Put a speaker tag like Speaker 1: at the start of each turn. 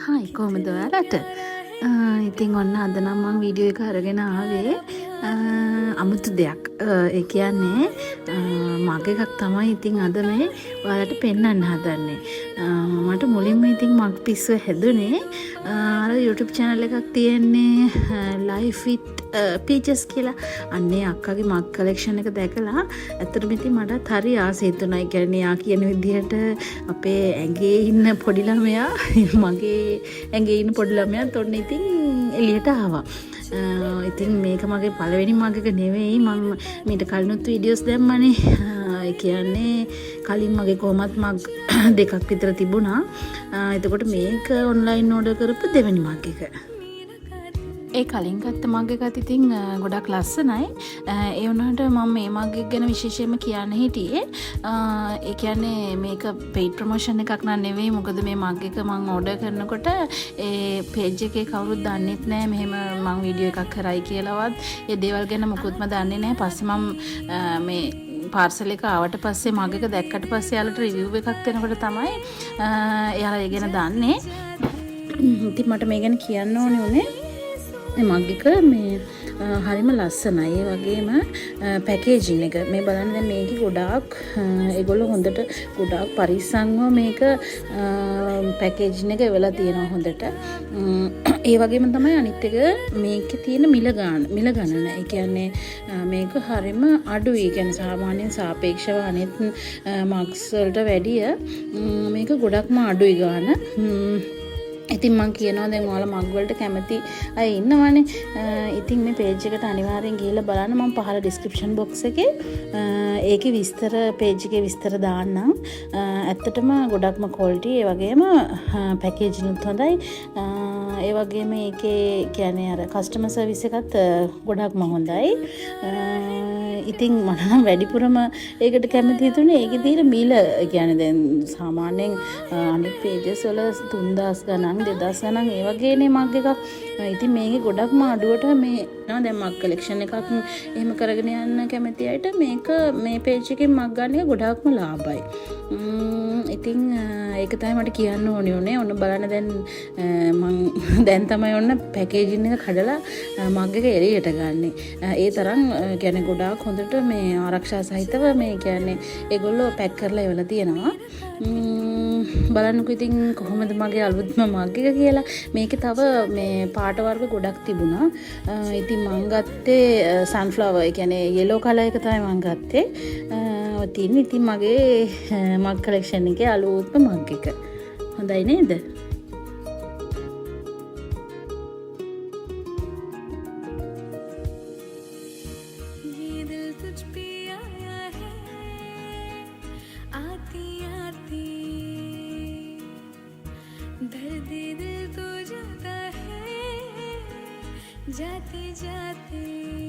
Speaker 1: Hi, කොහොමද ඔයාලට? ඉතින් ඔන්න අද නම් මං වීඩියෝ එක අරගෙන ආවේ අමුතු දෙයක්. ඒ කියන්නේ මග එකක් තමයි ඉතින් අද මේ ඔයාලට පෙන්වන්න හදන්නේ. මට මුලින්ම ඉතින් මග් පිස්සුව හැදුනේ අර YouTube channel එකක් තියෙන්නේ Life with Peaches කියලා. අන්න ඒ අක්කගේ මග් කලෙක්ෂන් එක දැකලා ඇත්තටම ඉතින් මටත් හරි ආස හිතුණා. ඒ කියන්නේ එයා කියන විදිහට අපේ ඇඟේ ඉන්න පොඩි ළමයා, මගේ ඇඟේ ඉන්න පොඩි ළමයාත් ඔන්න ඉතින් එළියට ආවා. ඉතින් මේක මගේ පළවෙනි මග් එක නෙවෙයි. මං මීට කලිනුත් වීඩියෝස් දැම්මනේ. ඒ කියන්නේ කලින් මගේ කොහොමත් මග් දෙකක් විතර තිබුණා. එතකොට මේක ඔන්ලයින් ඕඩර් කරපු දෙවෙනි මග් එක. ඒ කලින් ගත්ත මග් එකත් ඉතින් ගොඩක් ලස්සනයි. ඒ වුණාට මම මේ මග් එක ගැන විශේෂයෙන්ම කියන්න හිටියේ. ඒ කියන්නේ මේක පෙයිඩ් ප්‍රොමෝෂන් එකක් නන් නෙවෙයි. මොකද මේ මග් එක මං ඕඩර් කරනකොට ඒ පේජ් එකේ කවුරුත් දන්නෙත් නෑ මෙහෙම මං වීඩියෝ එකක් කරයි කියලාවත්. ඒ දේවල් ගැන මුකුත්ම දන්නේ නෑ. පස්සේ මං මේ පාර්සල් එක ආවට පස්සේ මග් එක දැක්කට පස්සේ එයාලට රිවිව් එකක් දෙනකොට තමයි එයාලා ඒ ගැන දන්නේ. ඉතින් මට මේ ගැන කියන්න ඕනේ උනේ මේ මග් එක මේ හරිම ලස්සනයි. ඒ වගේම පැකේජින් එක මේ බලන්න, දැන් මේකේ ගොඩාක් ඒගොල්ලෝ හොඳට ගොඩාක් පරිස්සම්ව මේක පැකේජින් එක එවලා තියෙනවා හොඳට. ඒ වගේම තමයි අනිත් එක මේකේ තියෙන මිල ගාන, මිල ගණන. ඒ කියන්නේ මේක හරිම අඩුයි. ඒ කියන්නේ සාමාන්‍යයෙන් සාපේක්ෂව අනිත් මග්ස් වලට වැඩිය මේක ගොඩක්ම අඩුයි ගාන. ඉතින් මං කියනවා දැන් ඔයාලා මග් වලට කැමති අය ඉන්නවනේ. ඉතින් මේ පේජ් එකට අනිවාර්යෙන් ගිහිල්ලා බලන්න. මං පහළ ඩිස්ක්‍රිප්ෂන් බොක්ස් එකේ ඒකේ විස්තර, පේජ් එකේ විස්තර දාන්නම්. ඇත්තටම ගොඩක්ම ක්වොලිටි, ඒ වගේම පැකේජිනුත් හොඳයි. ඒ වගේම ඒකේ කියන්නේ අර කස්ටමර් සර්විස් එකත් ගොඩක්ම හොඳයි. ඉතින් මට නම් වැඩිපුරම ඒකට කැමති හිතුනේ ඒකේ තියෙන මිල. ඒ කියන්නේ දැන් සාමාන්‍යයෙන් අනිත් පේජස් වල 3000 ගණන්, 2000 ගණන් ඒ වගේනේ මග් එකක්. ඉතින් මේකේ ගොඩක්ම අඩුවට මේ නා දැන් මග් කලෙක්ෂන් එකක් එහෙම කරගෙන යන්න කැමති අයට මේක මේ පේජ් එකෙන් මග් ගන්න එක ගොඩාක්ම ලාභයි. ඉතින් ඒක තමයි මට කියන්න ඕනේ උනේ. ඔන්න බලන්න දැන් මං දැන් තමයි ඔන්න පැකේජින් එක කඩලා මග් එක එළියට ගන්නෙ. ඒ තරම් කියන්නේ ගොඩාක් හොඳට මේ ආරක්ෂා සහිතව මේ කියන්නේ ඒගොල්ලෝ පැක් කරලා එවලා තියෙනවා. බලන්නකෝ ඉතින් කොහොමද මගේ අලුත්ම මග් එක කියලා. මේකේ තව මේ පාට වර්ග ගොඩක් තිබුණා. ඉතින් මං ගත්තේ සන්ෆ්ලවර්, ඒ කියන්නේ යෙලෝ කලර් එක තමයි මං ගත්තේ. ඔය තියෙන්නේ ඉතින් මගේ මග් කලෙක්ෂන් එකේ අලුත්ම මග් එක. හොඳයි නේද?
Speaker 2: ये दिल तुझ पे आया है आती आती, दर्द दिल तो जाता है जाते जाते।